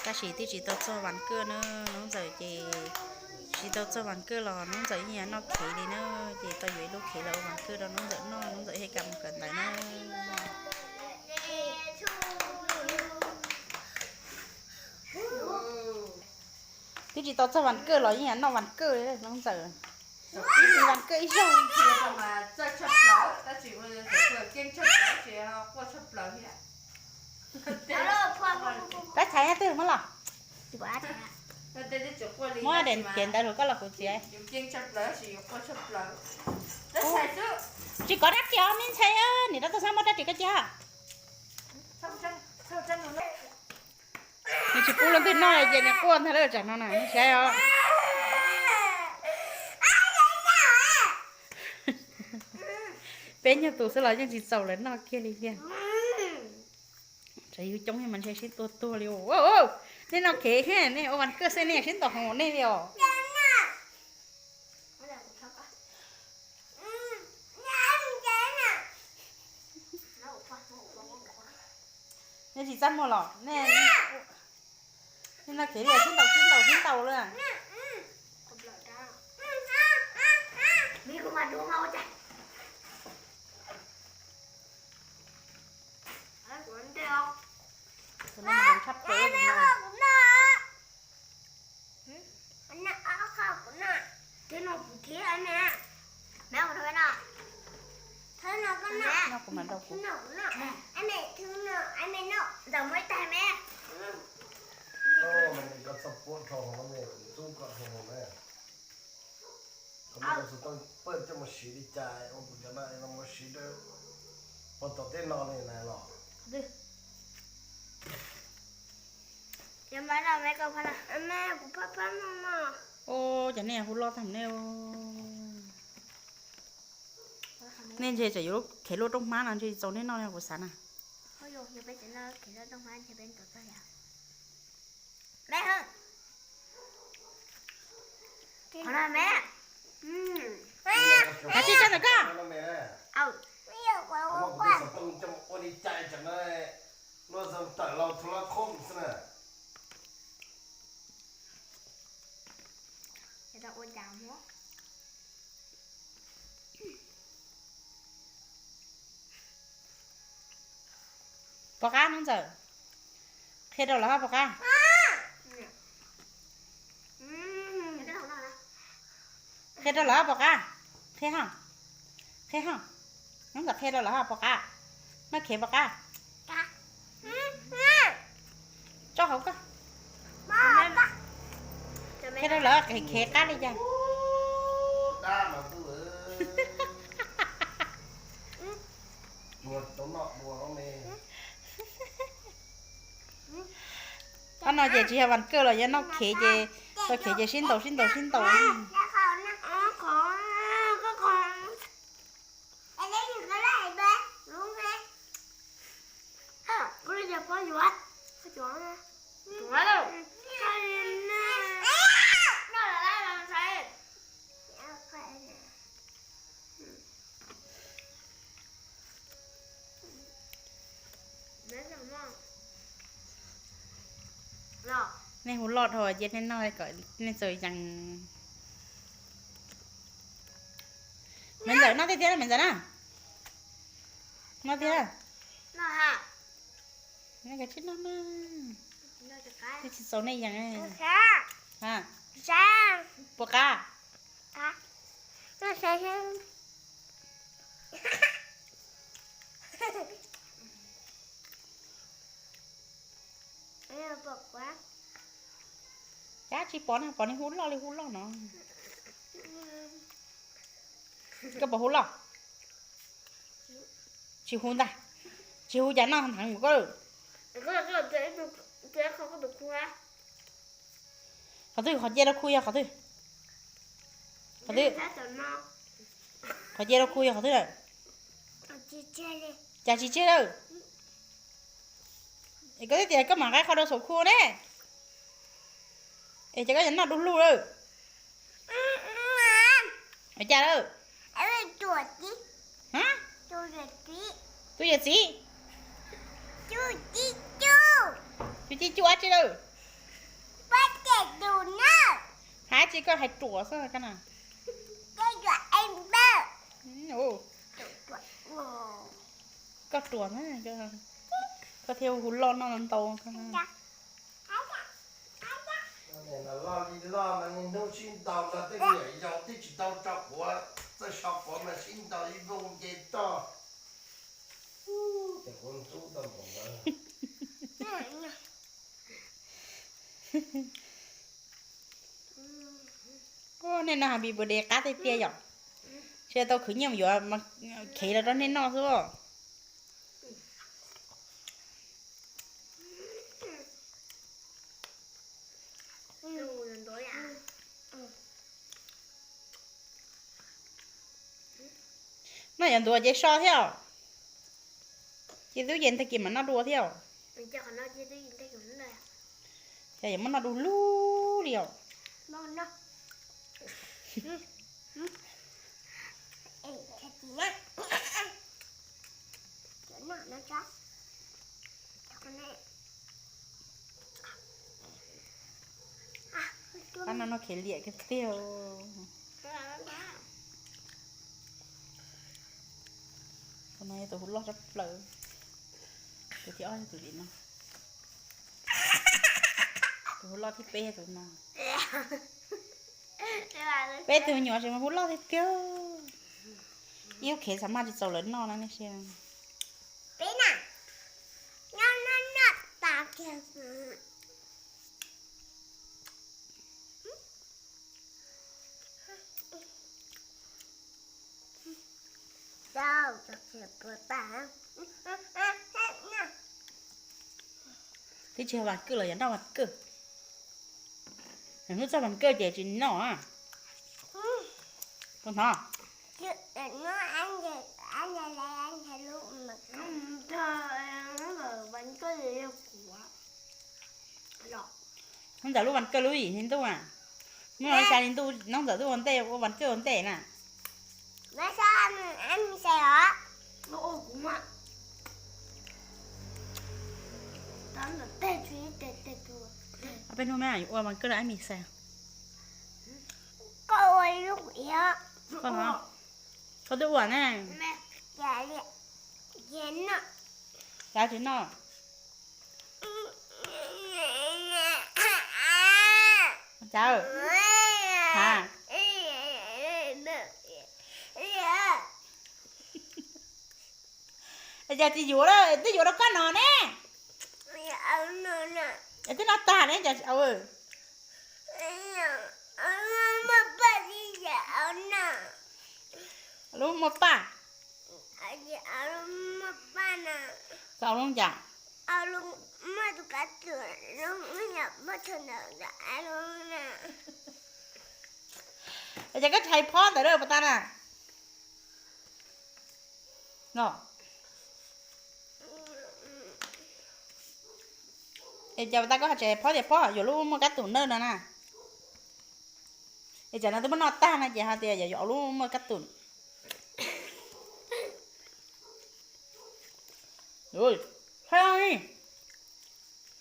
Tab sis twb tsis tau txog vas kawj na, Noob Ntxawm ces tsis tau txog vas kawj los Noob Ntxawm yeej yuav noj khev li na, ces tau yuav ib lub khev los ua vas kawj rau Noob Ntxawm noj, Noob Ntxawm thiaj kam mus kawm ntawv na. Twb tsis tau txog vas kawj los yeej yuav noj vas kawj li Noob Ntxawm. Ib vas kawj ib zaug. Rab txhais nyob twg muab los? Muab daim kev ntawd los koj los kuv txiav. Tsis kov dab tsi os me ntxhais, niam rab tuaj xab muab dab tsi koj cia. Nws tsis pub leej twg noj ces nws quaj ntag lawm tsam no na, saib os. Peb nyuag tus xwb los yeej tsis txaus lawv noj kiag li tiag. Tsam yus coob mas ntshe sib tua tuag li. Nej noj kev, nej ua vas kawj xwb nej sib ntaus hauv nej li os. Nej tsis txaj muag los nej, nej noj kev li sib ntaus sib ntaus sib ntaus li. Peb coj mus siv li cas ua kuv cov no los mus siv rau pog tom tej no li na los? Ua cov nej hu loj tag nej. Nej ntshe tseem yuav khev luaj rooj hmab no ntshe txaus nej noj li kuv xav na. Kav tsij tso ntawm koj. Ua li cas no, luag zoo tawm los thu lab khob xwb na. Pom qab Noob Ntxawm, qhia rau lawv hab pom qab. Qhia rau lawv hab pom qab. Qhia hab, qhia hab. Noob Ntxawm qhia rau lawv hab pom qab. Noj khev pom qab. Tso hauv koj. Qhia rau lawv khev qab li cas. Qhov no ces tsis yog vas kawj los yog noj khev ces, tau khev ces sib ntaus sib ntaus sib ntaus. Nej hu loj dhau ces nej noj kom nej txaus yees. Me Ntxawm noj tiag tiag, Me Ntxawm na. Noj tiag. Nej kav tsij noj na. Twb tsis txaus nej yees. Pom qab. Cas tsis pom na, pom nej hu loj li hu loj no. Koj puas hu loj? Tsis hu ntag. Tsis hu cas noj heev mus koj. Qhov twg qhov cia rau khu yog qhov twg? Qhov twg? Qhov cia rau khu yog qhov twg? Cas tsis tseg lawm? Es koj twb tias koj mam nqa qhov rau saum khu ne. Es ces koj yuav noj du lug lawm. Ua cas lawm? Tus yawm txiv. Tus txiv cuj dab tsi lawm? Hais tsis koj hais ruam xwb koj na. Koj ruam na, koj thiaj hu loj noj ntau. Loj li loj mas niaj hnub sib ntaus los tej niam yau twb tsis tau rau quav, txawj so quav mas sib ntaus ib voog nce toj. Ces quav ntxub tau npaum ntawd. Nej no happy birthday qab tiag tiag yom. Tsis tau khwv nyiaj mus yuav, khev los rau nej noj xwb. Noj yuav ntuav ces so thiab. Ces tub yees tag kis mam noj dua thiab. Ces yuav muab noj du lug li os. Pab no noj khev liam kiag tiag. Tus no yog tus hu loj tshaj plaws. Tus thib ob yog tus tim no. Tus hu loj thib peb yog tus no. Peb tug me nyuam tseem mus hu loj tiag tiag. Ib lub khev xav maj tsis txaus lawv noj na nej sia. Twb tsis yog vas kawj los yog noj vas kawj. Hnub txog vas kawj ces tsis noj. Hnov. Hnub ntawd lub vas kawj lub yim hli ntuj na. Hnub no xya hli ntuj, hnub ntawd twb ua ntej, ua vas kawj ua ntej na. Peb hnub me ua vas kawj rau ab mis xas. Koj twb ua ne. Cav tsis noj. Cav. Ha. Cas tsis yuav, twb yuav rau koj no ne. Es twb noj tag ne cas. Lub muaj paj. Txog lub cas. Es cas koj tsis hais phob ntawd puas tau na. Es cas puas tau koj tsis hais phob tias phob yuav lub muaj kab tus nawb no na. Es tsam no twb muab noj tag no ces hais tias yog yuav lub muaj kab tus. Saib,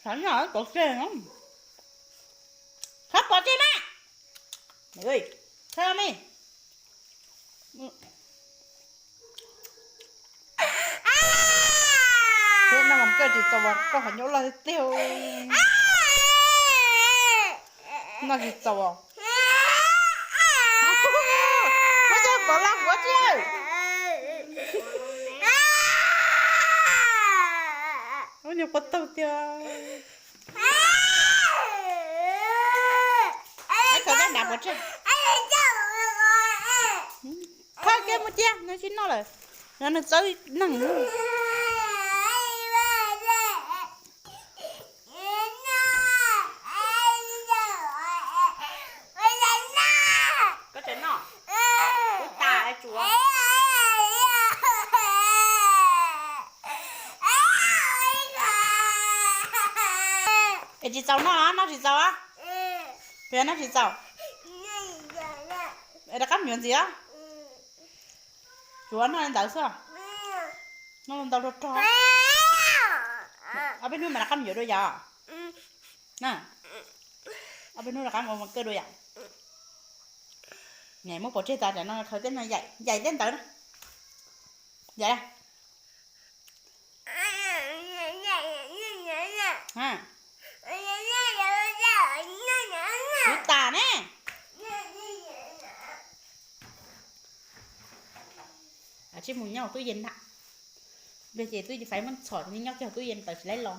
saib pov tseg, saib pov tseg na. Saib me. Peb noj vas kawj tsis txaus, koj qhov nyuj loj tiag tiag. Noj tsis txaus. Muab coj pov laj huav tsi. Ub, nyuag quaj taug tiag. Ib txhais tej nrad pov tseg. Qhov kiag mus cia, nws tsis noj lawm. Nws txawb neeg. Koj tseem noj? Ub, tas tsuav. Es tsis txaus noj, noj tsis txaus. Puas yog noj tsis txaus? Es rov qab mus yuav ntxiv. Tsuav noj li ntawd xwb. Noj ntau rog rog. Ob peb hnub mas rov qab mus yuav dua yom. Na. Ob peb hnub rov qab mus mas kawg dua yom. Niam muab pov tseg tas, tam no khaws tej no yaim, yaim tej ntawd na. Yaim. Kuv tas ne. Tsij mus nyob hauv tub yees ntag. Npleg ces tub yees faiv muab txhom ces nyob kiag hauv tub yees tawm tsis laib los.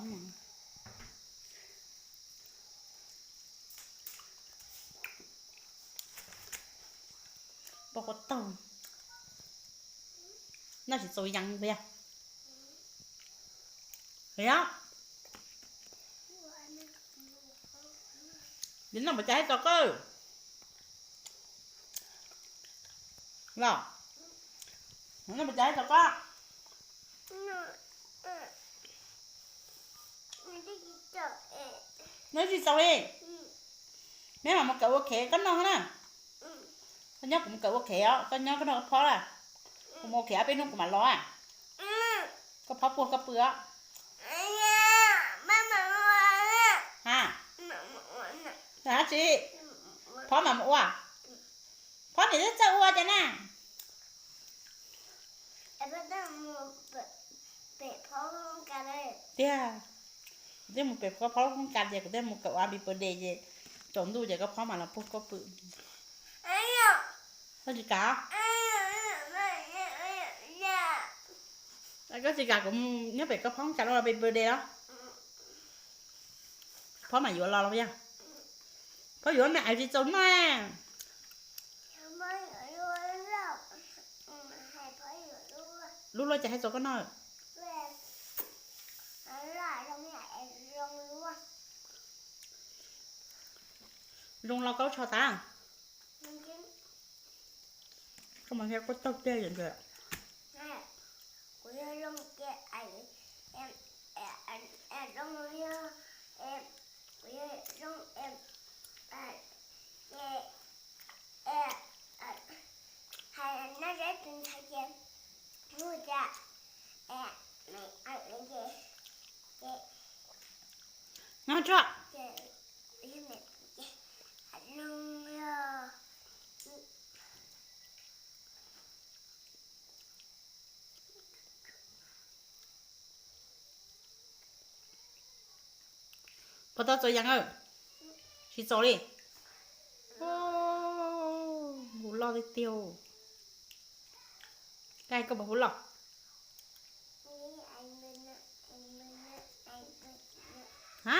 Npau quav taug. Noj tsis txaus yees puas yog? Yog. Yuav noj npaum cas thiaj txaus koj? Los, noj npaum cas thiaj txaus koj? Noj tsis txaus li. Neb mam mus kawm ua khev koj noj na. Koj nyob kuv mus kawm ua khev os, koj nyob koj noj koj phob na. Kuv mus ua khev ob peb hnub kuv mam los. Koj phob puag koj pw os. Ha, dab tsi? Phob mam mus ua. Phob niam twb txawj ua tiag na. Tiag, kuv twb mus pem koj phob lub koob kas ces kuv twb mus kawm ua happy birthday ces tsaus ntuj ces koj phob mam los puag koj pw. Koj tsis kam? Koj tsis kam kuv nyob pem koj phob kas lub happy birthday los? Phob mam yuav los los yog? Phob yuav me ais tsis txaus noj. Lub luaj cas thiaj txaus koj noj? Zoo los koj tsho tas. Koj mas thiaj koj taug tiag ntag. Nyob tso. Puas tau txaus yees? Tsis txaus li. Nqus loj tiag tiag. Koj puas hu loj? Ha?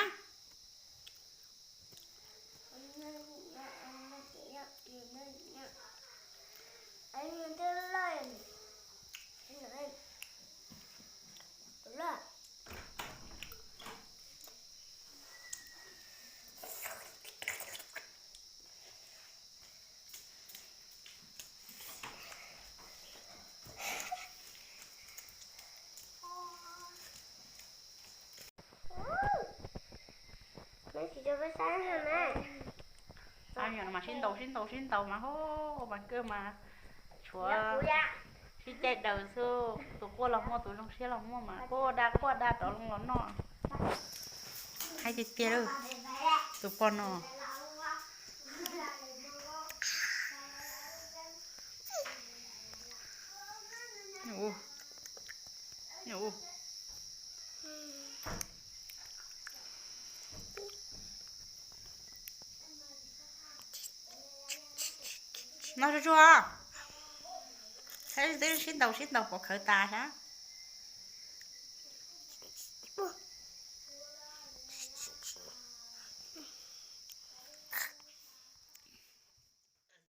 Mas sib ntaus sib ntaus sib ntaus mas hos, mas kawg mas tshuav sib caij daws xwb, tus quaj los muaj, tus zoo siab los muaj mas quaj dag quaj dag rov los noj. Haib tiag tiag, tus poj no. No tsuag tsuag, saib twb sib ntaus sib ntaus pov khawv tas sab.